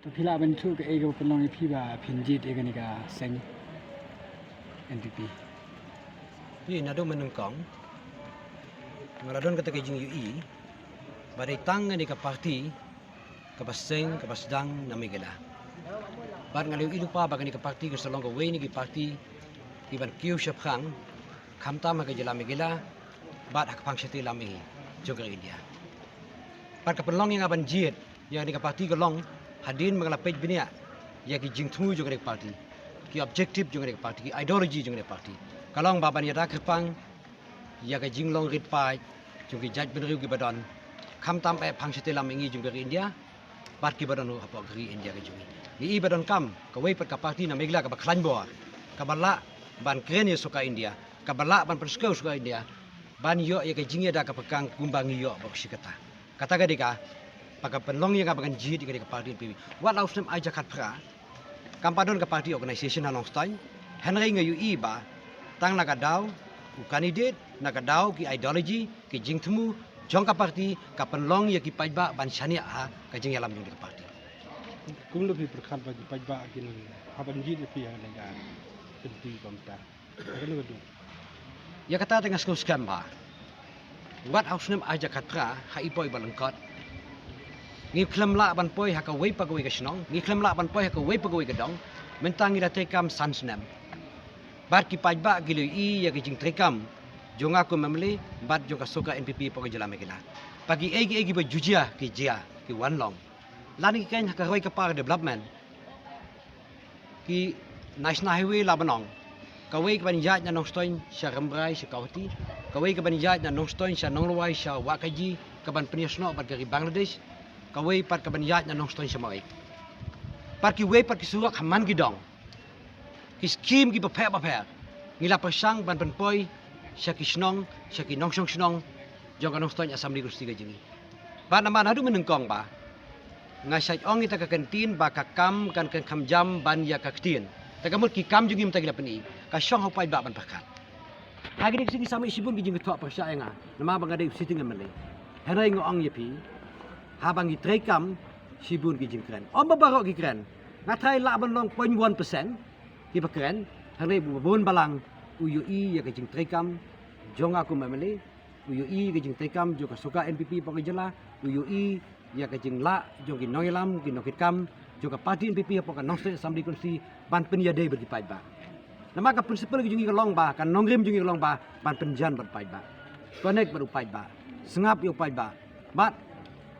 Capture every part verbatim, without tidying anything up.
To phi lah ban ïathuh kaei kaba pynlong ïa phi ba phin jied ïa kane ka seng N P P? Phi, naduh mynnyngkong nga la don kata ka jingïohi ba dei tang kane ka parti kaba seng kaba sdang na Meghalaya. Bad nga la ïohi lypa ba kane ka parti kan sa long kawei na ki parti kiban kiew shaphrang khamtam ha ka jylla Meghalaya bad ha ka phang shatei lam hi jong ka India. Bad ka pynlong ïa nga ban jied ïa kane ka parti ka long hadien ba nga la peit bniah ïa ki jingthmu jong kane ka parti, ki objective jong kane ka parti, ki ideology jong kane ka parti. Ka long ba ban ïada kyrpang ïa ka jinglong rit paid jong ki jaitbynriew kiba don khamtam eh phang shatei lam mihngi jong ka ri India bad kiba don ruh hapoh ka ri India ka jong ngi. Ngi i ba donkam kawei pat ka parti na Meghalaya kaba khlaiñ bor, kaba lah ban kren ïa sorkar India, kaba lah ban pynskhem sorkar India ban ïoh ïa ka jingïada kaba kang kumba ngi ïoh ba ka shi katta. Kata ka dei kaba ka pynlong ïa nga ba ngan jied ïa kane ka parti N P P. Wat la u snem ar hajar khatphra kam pat don ka party organisation ha Nongstoiñ, hynrei nga ïohi ba tang na ka daw u candidate, na ka daw ki ideology, ki jingthmu jong ka parti ka pynlong ïa ki paidbah ban shaniah ha ka jingïalam jong ka parti. Kumno phi pyrkhat ba ki paidbah kin hap ban jied ïa phi ha kane ka kynti kumta? Ïa kata te nga sngewskhem ba wat ha u snem ar hajar khatphra ha i poi ba lyngkot, ngi khlem lah ban poi ha kawei pa kawei ka shnong, ngi khlem lah ban poi ha kawei pa kawei ka dong. Mynta ngi la treikam san snem. Bad ki paidbah ki la ïohi ïa ka jingtreikam jong nga kum M L A bad jong ka sorkar N P P hapoh ka jylla Meghalaya. Ba kiei kiei kiba ju jia ki jia, ki wan long. Lane ki kren ha ka roi ka par development, ki National Highway la ban ong, kawei kaban ïaid na Nongstoiñ sha Rambrai sha Kawhati, kawei kaban ïaid na Nongstoiñ sha Nonglwai sha Wahkaji kaban pynïasnoh bad ka ri Bangladesh, kawei pat kaban ïaid na Nongstoiñ sha Mawei. Pat kiwei pat ki surok ha man ki dong, ki skim kiba pher ba pher ngi la pyrshang ban pynpoi sha ki shnong, sha ki nongshong shnong jong ka Nongstoiñ Assembly Constituency ka jong ngi. Bad namar naduh mynnyngkong ba nga shait ong ïa kata ka ktien ba ka kam kan kren kham jam ban ïa ka ktien. Te ka mut ki kam jong ngi mynta ki la pyni, ka shong ha u paidbah ban pyrkhat. Ha kine ki sngi sa mih shibun ki jingthoh pyrshah ïa nga namar ba nga dei u sitting M L A. Hynrei nga ong ïa phi, haba ngi treikam shibun ki jingkren, ym ba baroh ki kren, nga tharai lah ban long point one percent kiba kren, hynrei ba bun balang u ïohi ïa ka jingtreikam jong nga kum M L A, u ïohi ïa ka jingtreikam jong ka sorkar N P P hapoh ka jylla, u ïohi ïa ka jinglah jong ki nongïalam, ki nongkitkam jong ka party N P P hapoh ka Nongstoiñ Assembly Constituency ban pynïadei bad ki paidbah. Namar ka principle ka jong ngi ka long ba, ka nongrim jong ngi ka long ba ban pynjan bad u paidbah, connect bad u paidbah, sngap ïa u paidbah. Bad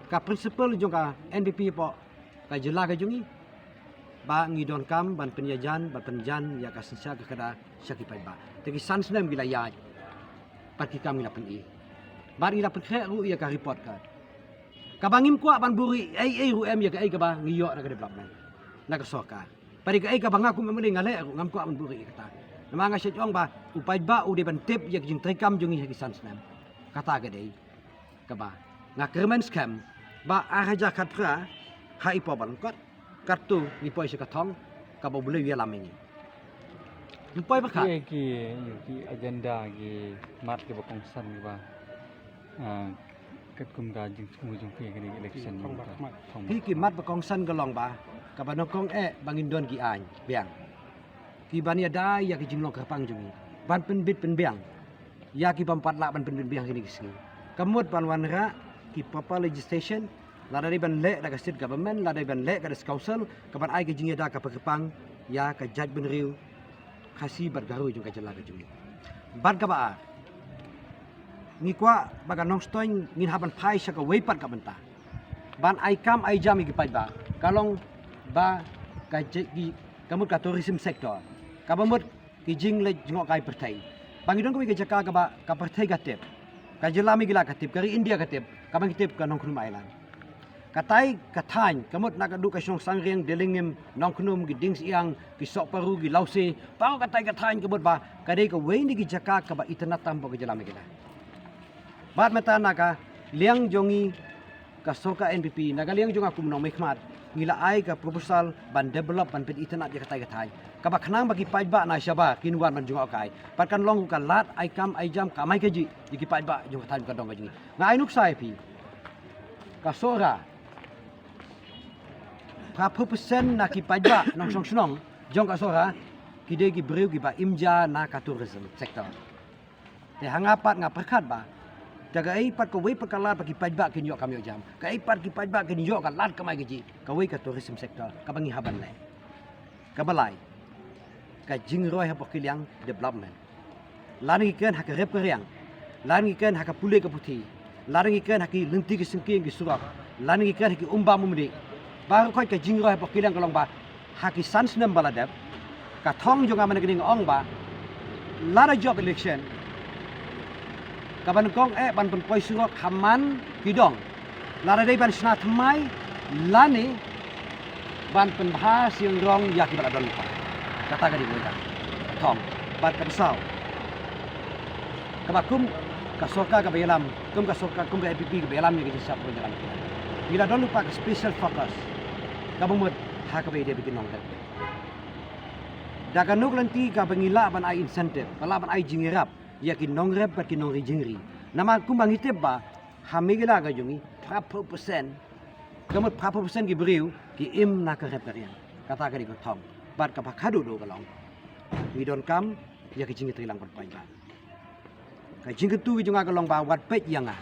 ka principle jong ka N P P hapoh ka jylla ka jong ngi ba ngi donkam ban pynïajan, ban pynjan ïa ka synshar ka kyrdan sha ki paidbah. Te ki san snem ki la ïaid bad ki kam ngi la pyni. Bad ngi la pynkhreh ruh ïa ka report card. Kaba ngim kwah ban buhrieh ei ei ruh em ïa kaei kaba ngi ïoh na ka development, na ka sorkar. Bad ïa kaei kaba nga kum M L A nga leh ruh ngam kwah ban buhrieh ïa kata. Namar nga shait ong ba u paidbah u dei ban tip ïa ka jingtreikam jong ngi ha ki san snem. Kata ka dei kaba nga kyrmen skhem ba ar hajar khatphra ha i poi ba lyngkot, katto ngi poi sha ka thong kaba U Blei u ïalam ïa ngi. Ngi poi ba khat. Ki, ki, ki agenda, ki mat kiba kongsan kiba, ah, katkum ka jingthmu jong phi kane election. Thong ba khmat. Thong ba khmat. Phi, ki mat ba kongsan ka long ba, kaba nyngkong eh ba ngin don ki aiñ biang kiban ïada ïa ki jinglong kyrpang jong ngi, ban pynbit pynbiang ïa ki bym pat lah ban pynbit pynbiang kine ki sngi. Ka mut ban wanrah ki proper legislation, lada dei ban leh da ka state government, lada dei ban leh ka district council, kaban ai ka jingïada kaba kyrpang ïa ka jaitbynriew Khasi bad Garo jong ka jylla ka jong ngi. Bad kaba ar, ngi kwah ba ka Nongstoiñ ngin hap ban phai sha kawei pat ka bynta ban ai kam ai jam ïa ki paidbah, ka long ba ka je-, ki, ka mut ka tourism sector, kaba mut ki jingleit jngohkai pyrthei. Ba ngi don kawei ka jaka kaba ka pyrthei ka tip, ka jylla Meghalaya ka tip, ka ri India ka tip, kaba ngi tip ka Nongkhnum Island. Katai ka thaiñ, ka mut na ka duh ka shnong Sangriang, Dilingim, Nongkhnum, ki Diengsiang, ki Sohparu, ki Lawse, baroh katai ka thaiñ ka mut ba ka dei kawei na ki jaka kaba itynnad tam hapoh ka jylla Meghalaya. Bad mynta na ka liang jong ngi ka sorkar N P P, na ka liang jong nga kum u nongmihkhmat, ngi la ai ka proposal ban develop, ban pynitynnad ïa katai ka thaiñ, kaba khnang ba ki paidbah na shabar kin wan ban jngohkai. Bad kan long ka lad ai kam ai jam, kamai kajih ïa ki paidbah jong ka thaiñ ka dong ka jong ngi. Nga ai nuksa ïa phi, ka Sohra, Phra phew percent na ki paidbah nongshong shnong jong ka Sohra ki dei ki briew kiba im ja na ka tourism sector. Te ha nga pat nga pyrkhat ba da kaei pat kawei pat ka lad ba ki paidbah kin ïoh kam ïoh jam, kaei pat ki paidbah kin ïoh ka lad kamai ka jong ki, kawei ka tourism sector kaba ngi hap ban leh. Kaba lai, ka jingroi hapoh ki liang development. Lada ngi kren ha ka rep ka riang, lada ngi kren ha ka pule ka puthi, lada ngi kren ha ki lynti ki syngkien ki surok, lada ngi kren ha ki um bam um dih, baroh khoit ka jingroi hapoh ki liang ka long ba ha ki san snem ba la dep, ka thong jong nga mynne ka dei nga ong ba lada jop election, kaba nyngkong eh ban pynpoi surok ha man ki dong. Lada dei ban shna thymmai lane ban pynbha sing rong ïa kiba la don lypa. Kata ka dei ka thong. Bad kaba saw, kaba kum ka sorkar kaba ïalam, kum ka sorkar, kum ka A P P kaba ïalam ïa ka jingshah pynïalam, ngi la don lypa ka special focus kaba mut ha kaba ïadei bad ki nongrep. Da kano ka lynti kaba ngi lah ban ai incentive, ba lah ban ai jingïarap ïa ki nongrep bad ki nongri jingri. Namar kumba ngi tip ba ha Meghalaya ka jong ngi phra phew percent, ka mut phra phew percent ki briew ki im na ka rep ka riang. Kata ka dei ka thong. Bad kaba khadduh duh ka long, ngi donkam ïa ka jingïatreilang bad paidbah. Ka jingkyntu ka jong nga ka long ba wat peit ïa nga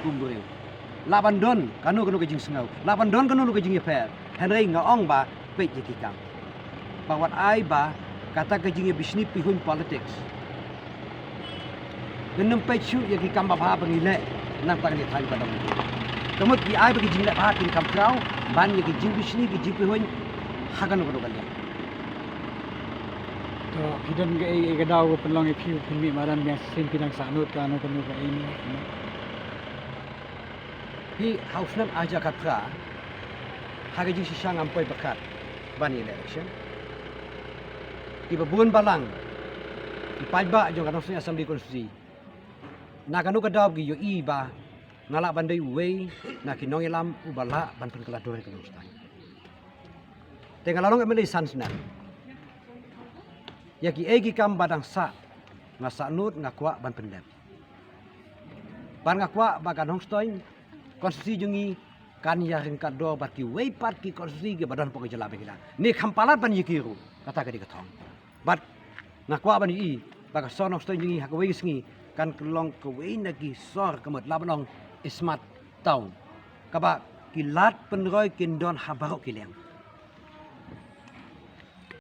kum briew. Lah ban don kano kano ka jingsngew, lah ban don kano kano ka jingïapher, hynrei nga ong ba peit ïa ki kam. Ba wat ai ba kata ka jingïabishni pihuiñ politics, ngin ym peit shuh ïa ki kam babha ba ngi leh na ka bynta ka thaiñ ba dang. Ka mut ki ai ba ki jingleh bha kin kham khraw ban ïa ki jingbishni ki jingpihuiñ ha kano kano ka liang. To, phi don kaei kaei ka daw ka pynlong ïa phi ba phin mih madan biang shisien, phi dang sahnud kano kano kaei ne? Phi, ha u snem ar hajar khatphra, ha ka jingshisha ngam poi pyrkhat ban ïaleh election. Kiba bun balang ki paidbah jong ka Nongstoiñ Assembly Constituency, na kano ka daw ki ïohi ba nga lah ban dei uwei na ki nongïalam uba lah ban pynkylla dur ïa ka Nongstoiñ. Te nga la long M L A san snem. Ïa kiei ki kam ba dang sah, nga sahnud, nga kwah ban pyndep. Bad nga kwah ba ka Nongstoiñ Constituency jong ngi kan ïaryngkat dor bad kiwei pat ki constituency kiba don hapoh ka jylla ba ngi don. Ne kham palat ban ïa ki ruh, kata ka dei ka thong. Bad nga kwah ban ïohi ba ka sor Nongstoiñ jong ngi ha kawei ka sngi kan long kawei na ki sor, ka mut lah ban ong smart town, kaba ki lad pynroi kin don ha baroh ki liang.